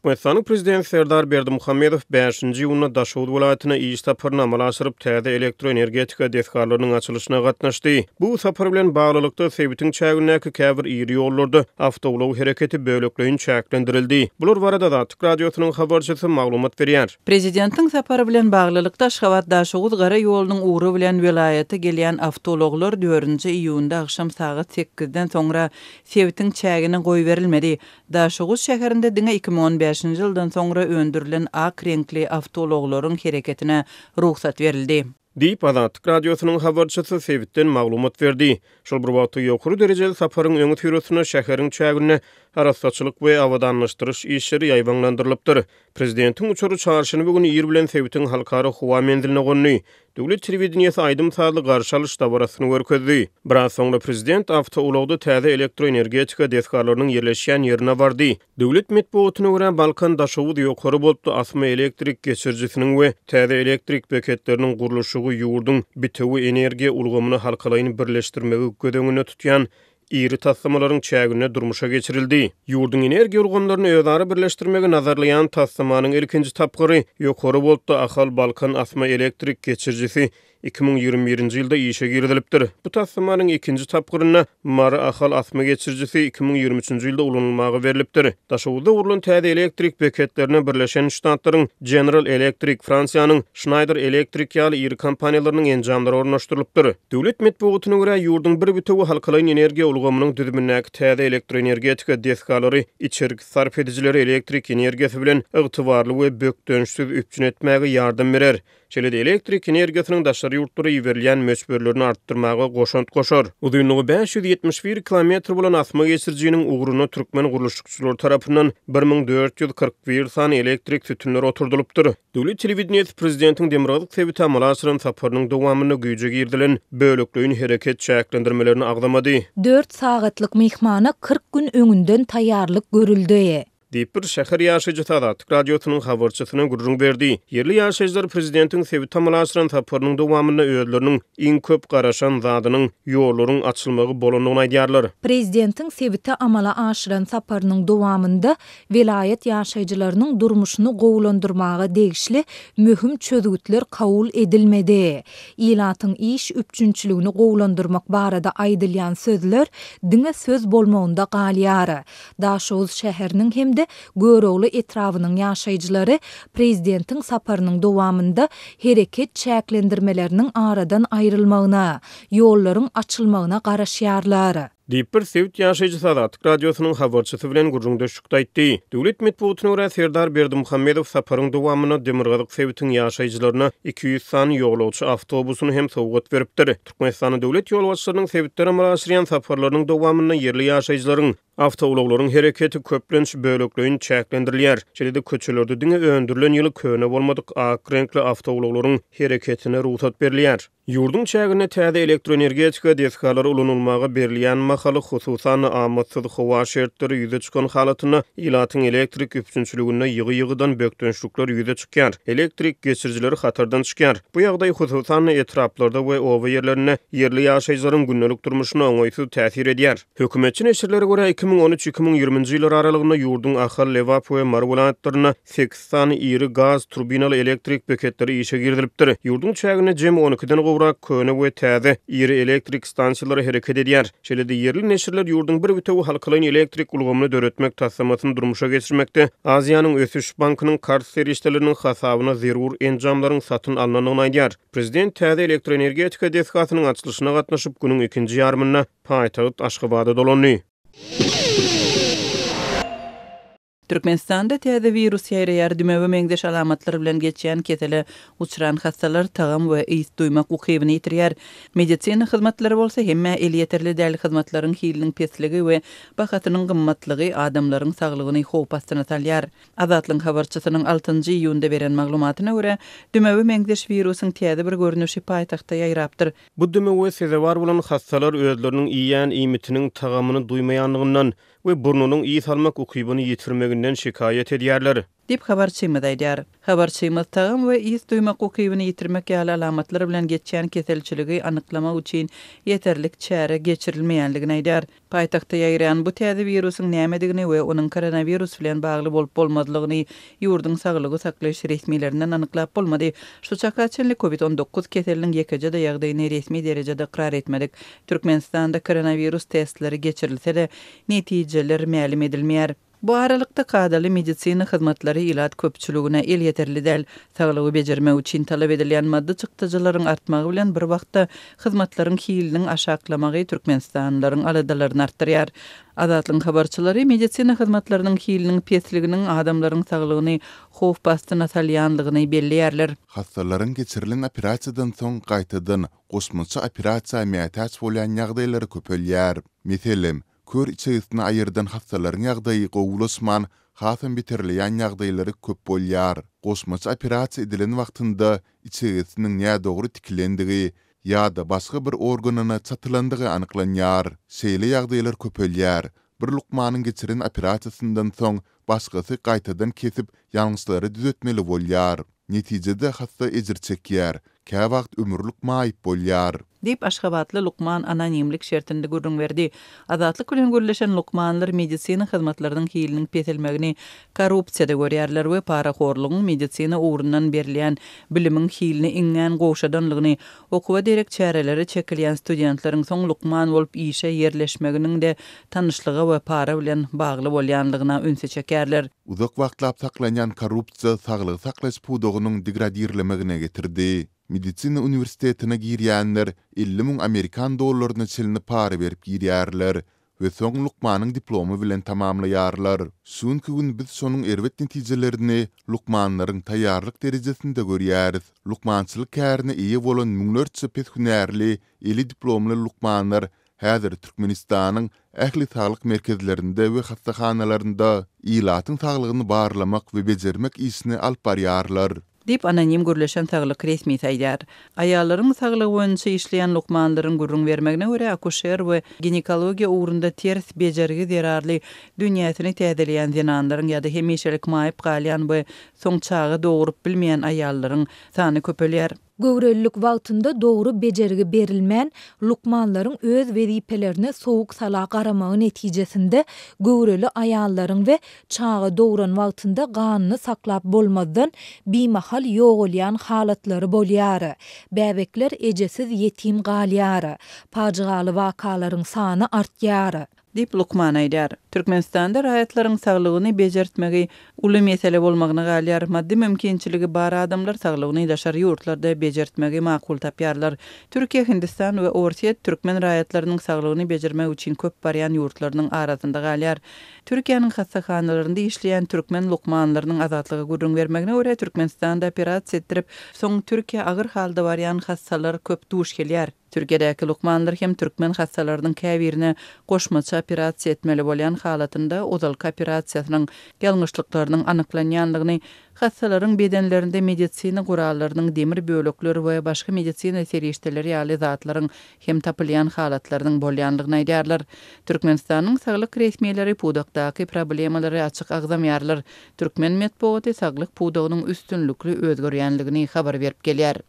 Türkmenistanyň Prezidenti Serdar Berdimuhamedow bäşinji iýunda Daşoguz welaýatyna iş saparyny amala aşyryp, täze elektroenergetika desgalarynyň açylyşyna gatnaşdy. Bu sapar bilen baglylykda, sebitiň çägindäki käbir iri ýollarda awtoulag hereketi bölekleýin çäklendirildi. Bular barada Azatlyk Radiosynyň habarçysy maglumat berýär. Prezidentiň sapary bilen baglylykda, Aşgabat-Daşoguz gara ýolunyň ugry bilen welaýata gelýän awtoulaglar dördünji iýunda agşam sagat sekizden soňra sebitiň çägine goýberilmedi. Daşoguz şäherinde diňe 2015-nji ýyldan soňra öndürilen ak reňkli awtoulaglaryň hereketine rugsat berildi. Diýip, Azatlyk Radiosynyň habarçysy sebitden maglumat berdi. Şol bir wagtda, ýokary derejeli saparyň öňüsyrasynda şäheriň çäginde arassaçylyk we abadanlaşdyryş işleri ýaýbaňlandyrylypdyr. Prezidentiň uçary çarşenbe güni ir bilen sebitiň halkara howa menziline gondy. Döwlet telewideniýesi aýdym-sazly garşy alyş dabarasyny görkezdi. Biraz soňra prezident awtoulagda täze elektroenergetika desgalarynyň ýerleşýän ýerine bardy. Döwlet metbugatyna görä, Balkan-Daşoguz ýokary woltly asma elektrik geçirijisiniň we täze elektrik beketleriniň gurluşygy ýurduň bitewi energiýa ulgamyny halkalaýyn birleşdirmegi göz öňünde tutýan iri taslamalaryň çäginde durmuşa geçirildi. Ýurduň energiýa ulgamlaryny özara birleşdirmegi nazarlaýan taslamanyň ilkinji tapgyry, ýokary woltly Ahal-Balkan asma elektrik geçirijisi 2021-nji ýylda işe girizilipdir. Bu taslamanyň ikinji tapgyrynda Mary-Ahal asma geçirijisi 2023-nji ýylda ulanylmaga berlipdir. Daşoguzda gurlan täze elektrik beketlerine Birleşen Ştatlaryň General Electric, Fransiýanyň Schneider Electric ýaly iri kompaniýalarynyň enjamlary ornaşdyrylypdyr. Döwlet metbugatyna görä, ýurduň bir bitewi halkalaýyn energiýa ulgamynyň düzümindäki täze elektroenergetika desgalary içerki sarp edijileri elektrik energiýasy bilen ygtybarly we bökdençsiz üpjün etmäge ýardam berer. Şeýle-de elektrik energiýasynyň daşary ýurtlara iberilýän möçberlerini artdyrmaga goşant goşar. Uzynlygy 571 kilometr bolan asma geçirijiniň ugruna türkmen gurluşykçylary tarapyndan 1441 sany elektrik sütünleri oturdylypdyr. Döwlet telewideniýesi prezidentiň demirgazyk sebite amala aşyran saparynyň dowamynda güýje girizilen bölekleýin hereket çäklendirmelerini agzamady. Dört sagatlyk myhmana 40 gün öňünden taýýarlyk görüldi. Diýip, bir şäher ýaşaýjysy Azatlyk Radiosynyň habarçysyna gürrüň berdi. Ýerli ýaşaýjylar prezidentiň sebite amala aşyran saparynyň dowamynda özleriniň iň köp garaşan zadynyň ýollaryň açylmagy bolandygyny aýdýarlar. Prezidentiň sebite amala aşyran saparynyň dowamynda welaýat ýaşaýjylarynyň durmuşyny gowulandyrmaga degişli möhüm çözgütler kabul edilmedi. Ilatyň iş üpjünçiligini gowulandyrmak barada aýdylýan sözler diňe söz bolmagynda galýar. Daşoguz şäheriniň hem-de Görogly etrabynyň ýaşaýjylary prezidentiň saparynyň dowamynda hereket çäklendirmeleriniň aradan aýrylmagyna, ýollaryň açylmagyna garaşýarlar. Diýip, bir sebit ýaşaýjysy Azatlyk Radiosynyň habarçysy bilen gürrüňdeşlikde aýtdy. Döwlet metbugatyna görä, Serdar Berdimuhamedow saparyň dowamynda demirgazyk sebitiň ýaşaýjylaryna 200 sany ýolagçy awtobusyny hem sowgat beripdir. Türkmenistanda döwlet ýolbaşçylarynyň sebitlere amala aşyrýan saparlarynyň dowamynda ýerli ýaşaýjylaryň, awtoulaglaryň hereketi köplenç bölekleýin çäklendirilýär. Şeýle-de köçelerde diňe öndürilen ýyly köne bolmadyk ak reňkli awtoulaglaryň hereketine rugsat berilýär. Ýurduň çäginde täze elektroenergetika desgalary ulanylmaga berilýän mahaly, hususan-da, amatsyz howa şertleri ýüze çykan halatynda ilatyň elektrik üpjünçiliginde ýygy-ýygydan bökdençlikler ýüze çykýar, elektrik geçirijileri hatardan çykýar. Bu ýagdaý, hususan-da, etraplarda we oba ýerlerinde ýerli ýaşaýjylaryň gündelik durmuşyna oňaýsyz täsir edýär. Hökümetçi neşirlere görä, 2013, 2020-nji ýyllar aralygynda ýurduň Ahal, Lebap we Mary welaýatlarynda sekiz sany iri gaz turbinaly elektrik beketleri işe girizilipdir. Ýurduň çäginde jemi on ikiden gowrak köne we täze iri elektrik stansiýalary hereket edýär. Şeýle-de ýerli neşirler ýurduň bir bitewi halkalaýyn elektrik ulgamyny döretmek taslamasyny durmuşa geçirmekde Aziýanyň ösüş bankynyň karz serişdeleriniň hasabyna zerur enjamlaryň satyn alnandygyny aýdýar. Prezident täze elektroenergetika desgasynyň açylyşyna gatnaşyp, günüň ikinji ýarymynda paýtagt Aşgabada dolandy. Türkmenistanda täze wirus ýaýraýar, dümewe meňzeş alamatlar bilen geçýän kesele uçran hassalar tagam we ys duýmak ukybyny ýitirýär. Medisina hyzmatlary bolsa hemmä elýeterli däl, hyzmatlaryň hiliniň pesligi we bahasynyň gymmatlygy adamlaryň saglygyny howp astyna salýar. Azatlygyň habarçysynyň altynjy iýunda beren maglumatyna görä, dümewe meňzeş wirusyň täze bir görnüşi paýtagtda ýaýrapdyr. Bu dümewe sezewar bolan hassalar özleriniň iýýän iýmitiniň tagamyny duýmaýandygyndan we burnunyň ys almak ukybyny ýitirmeginden şikaýat edýärler. Diýip, habarçymyz aýdýar. Habarçymyz tagam we ys duýmak ukybyny ýitirmek ýaly alamatlar bilen geçýän keselçiligi anyklamak üçin ýeterlik çäre geçirilmeýändigini aýdýar. Paýtagtda ýaýraýan bu täze wirusyň nämedigini we onuň koronawirus bilen bagly bolup-bolmazlygyny ýurduň saglygy saklaýyş resmilerinden anyklap bolmady. Şu çaka çenli Covid 19 keseliniň ýekeje-de ýagdaýyny resmi derejede ykrar etmedik. Türkmenistanda koronawirus testleri geçirilse-de, netijeler mälim edilmeýär. Bu aralykda, kadaly medisina hyzmatlary ilat köpçüligine elýeterli däl. Saglygy bejermek üçin talap edilýän maddy çykdajylaryň artmagy bilen bir wagtda, hyzmatlaryň hiliniň aşaklamagy türkmenistanlylaryň aladalaryny artdyrýar. Azatlygyň habarçylary medisina hyzmatlarynyň hiliniň pesliginiň adamlaryň saglygyny howp astyna salýanlygyny belleýärler. Hassalaryň geçirilen operasiýadan soň gaýtadan goşmaça operasiýa mätäç bolýan ýagdaýlary köpelýär. Meselem, Kör içegesini aýyrdan hassalaryň ýagdaýy gowulaşman, hasam beterleýän ýagdaýlary köp bolýar. Goşmaça operasiýa edilen wagtynda içegesiniň nädogry tikilendigi ýa-da başga bir organyna çatylandygy anyklanýar. Şeýle ýagdaýlar köpelýär. Bir lukmanyň geçiren operasiýasyndan soň başgasy gaýtadan kesip, ýalňyşlary düzetmeli bolýar. Netijede hassa ejir çekýär, käwagt ömürlik maýyp bolýar. Diýip, aşgabatly lukman anonimlik şertinde gürrüň berdi. Azatlyk bilen gürleşen lukmanlar medisina hyzmatlarynyň hiliniň peselmegini korrupsiýada görýärler we parahorlugyň medisina ugrundan berilýän bilimiň hilini iňňän gowşadanlygyny, okuwa derek çärelere çekilýän studentleriň soň lukman bolup işe ýerleşmeginiň-de tanyşlyga we para bilen bagly bolýanlygyna ünsi çekýärler. Uzak wagtlap saklanýan korrupsiýa saglygy saklaýyş pudagynyň degradirlemegine getirdi. Medisina uniwersitetine girýänler 50 müň amerikan dollaryna çenli para berip girýärler we soň lukmanyň diplomy bilen tamamlaýarlar. Şu günki gün biz şonuň erbet netijelerini lukmanlaryň taýýarlyk derejesinde görýäris. Lukmançylyk kärine eýe bolan müňlerçe pes hünärli, eli diplomly lukmanlar häzir Türkmenistanyň ähli saglyk merkezlerinde we hassahanalarynda ilatyň saglygyny barlamak we bejermek işini alyp barýarlar. Diýip, anonim gürleşen saglyk resmisi aýdýar. Aýallaryň saglygy boýunça işleýän lukmanlaryň gürrüň bermegine görä, akuşer we ginekologiýa ugrunda ters bejergi zerarly dünýäsini täzeleýän zenanlaryň ýa-da hemişelik maýyp galýan we soň çaga dogrup bilmeýän aýallaryň sany köpelýär. Göwrelilik wagtynda dogry bejergi berilmän, lukmanlaryň öz wezipelerine sowuk-sala garamagy netijesinde göwreli aýallaryň we çaga dogran wagtynda ganyny saklap bolmazdan bimahal ýogalýan halatlary bolýar. Bäbekler ejesiz ýetim galýar. Pajygaly wakalaryň sany artýar. Diýip, lukman aýdýar. Türkmenistanda raýatlaryň saglygyny bejertmegi uly mesele bolmagyna galýar. Maddy mümkinçiligi bar adamlar saglygyny daşary ýurtlarda bejertmegi makul tapýarlar. Türkiýe, Hindistan we Orsýet türkmen raýatlarynyň saglygyny bejermek üçin köp barýan ýurtlarynyň arasynda galýar. Türkiýäniň hassahanalarynda işleýän türkmen lukmanlarynyň Azatlyga gürrüň bermegine görä, Türkmenistanda operasiýa etdirip, soň Türkiýä agyr halda barýan hassalar köp duş gelýär. Türkiýedäki lukmanlar hem türkmen hassalarynyň käbirine goşmaça operasiýa etmeli bolýan halatynda ozalky operasiýasynyň ýalňyşlyklarynyň anyklanýanlygyny, hassalaryň bedenlerinde medisina gurallarynyň demir bölekler we başga medisina serişdeleri ýaly zatlaryň hem tapylýan halatlarynyň bolýanlygyny aýdýarlar. Türkmenistanyň saglyk resmileri pudakdaky problemalary açyk agzamaýarlar. Türkmen metbugaty saglyk pudagynyň üstünlikli özgerýänligini habar berip gelýär.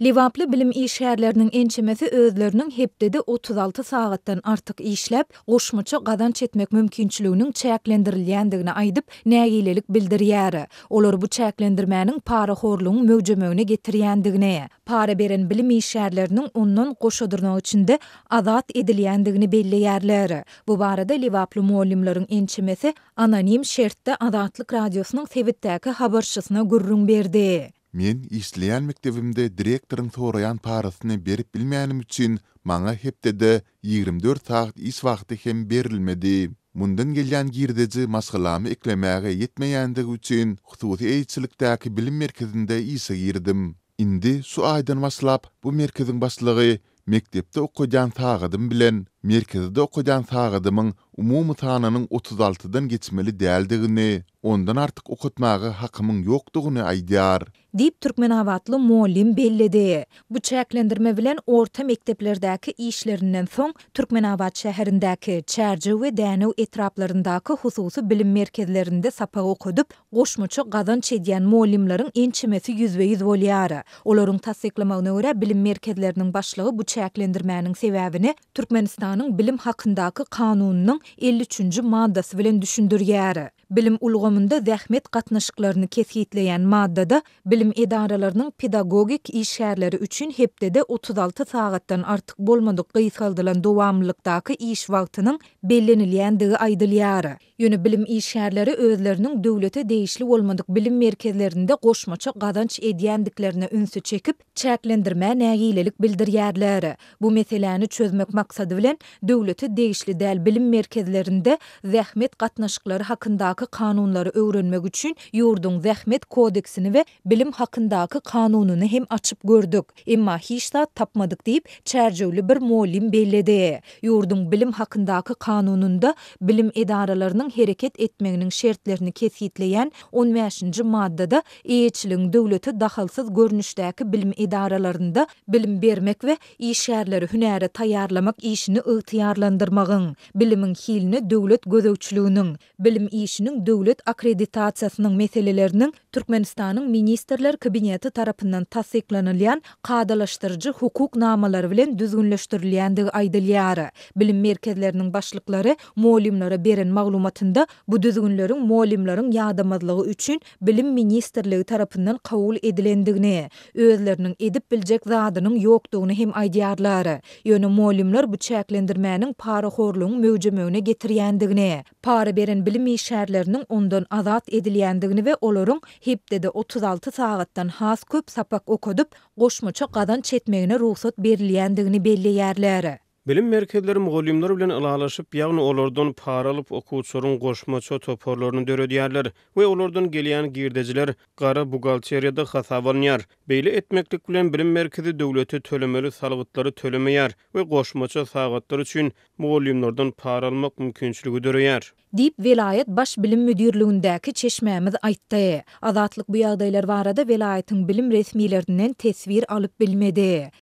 Lebaply bilim işgärleriniň ençemesi özleriniň hepdede 36 sagatdan artyk işläp, goşmaça gazanç etmek mümkinçiliginiň çäklendirilýändigini aýdyp, nägilelik bildirýär. Olar bu çäklendirmäniň parahorlugyň möwjemegine getirýändigini, para beren bilim işgärleriniň ondan goşa dyrnak içinde azat edilýändigini belleýärler. Bu barada lebaply mugallymlaryň ençemesi Anonim şertde Azatlyk Radiosynyň sebitdäki habarçysyna gürrüň berdi. Men işleýän mekdebimde direktoryň soraýan parasyny berip bilmänim üçin maňa hepdede 24 sagat iş wagty hem berilmedi. Mundan gelýän girdeji maşgalamy eklemäge ýetmeýändigi üçin hususy eýeçilikdäki bilim merkezinde işe girdim. Indi şu aýdan başlap bu merkeziň başlygy mekdepde okadýan sagadym bilen merkezde okadýan sagadymyň. umumy sanynyň 36-dan geçmeli däldigini, ondan artyk okatmaga hakymyň ýokdugyny aýdýar. Diýip, türkmenabatly mugallym belledi. Bu çäklendirme bilen orta mekdeplerdäki işlerinden soň, Türkmenabat şäherindäki, Çärjew we Dänew etraplaryndaky hususy bilim merkezlerinde sapak okadyp, goşmaça gazanç edýän mugallymlaryň ençemesi ýüzbe-ýüz bolýar. Olaryň tassyklamagyna görä, bilim merkezleriniň başlygy bu çäklendirmäniň sebäbini Türkmenistanyň Bilim hakyndaky kanunynyň 53-nji maddasy bilen düşündirýär. Bilim ulgamynda zähmet gatnaşyklaryny kesgitleýän maddada bilim edaralarynyň pedagogik işgärleri üçin hepdede 36 sagatdan artyk bolmadyk gysgaldylan dowamlylykdaky iş wagtynyň bellenilýändigi aýdylýar. Ýöne bilim işgärleri özleriniň döwlete degişli bolmadyk bilim merkezlerinde goşmaça gazanç edýändiklerine ünsi çekip, çäklendirmä nägilelik bildirýärler. Bu meseläni çözmek maksady bilen, döwlete degişli däl bilim merkezlerinde zähmet gatnaşyklary hakyndaky kanunlary öwrenmek üçin ýurduň Zähmet kodeksini we Bilim hakyndaky kanunyny hem açyp gördük. Emma hiç zat tapmadyk diýip, çärjewli bir mugallym belledi. Ýurduň Bilim hakyndaky kanunynda bilim edaralarynyň hereket etmeginiň şertlerini kesgitleýän on bäşinji maddada eýeçiligiň döwlete dahylsyz görnüşdäki bilim edaralarynda bilim bermek we işgärleri hünäre taýýarlamak işini ygtyýarlandyrmagyň, bilimiň hiline döwlet gözegçiliginiň, bilim işiniň döwlet akkreditasiýasynyň meseleleriniň Türkmenistanyň Ministrler Kabineti tarapyndan tassyklanylýan kadalaşdyryjy hukuk namalary bilen düzgünleşdirilýändigi aýdylýar. Bilim merkezleriniň başlyklary mugallymlara beren maglumatynda bu düzgünleriň mugallymlaryň ýadamazlygy üçin Bilim ministrligi tarapyndan kabul edilendigini, özleriniň edip biljek zadynyň ýokdugyny hem aýdýarlar. Ýöne mugallymlar bu çäklendirmäniň parahorlugyň möwjemegine getirýändigini, para beren bilim işgärleriniň ondan azat edilýändigini we olaryň hepdede 36 sagatdan has köp sapak okadyp, goşmaça gazanç etmegine rugsat berilýändigini belleýärler. Bilim merkezleri mugallymlar bilen ylalaşyp, ýagny olardan para alyp, okuwçylaryň goşmaça toparlaryny döredýärler we olardan gelýän girdejiler gara buhgalteriýada hasaba alynýar. Beýle etmeklik bilen bilim merkezi döwlete tölemeli salgytlary tölemeýär we goşmaça sagatlar üçin mugallymlardan para almak mümkinçiligi döreýär. Diýip, welaýat Baş bilim müdirligindäki çeşmämiz aýtdy. Azatlyk bu ýagdaýlar barada welaýatyň bilim resmilerinden teswir alyp bilmedi.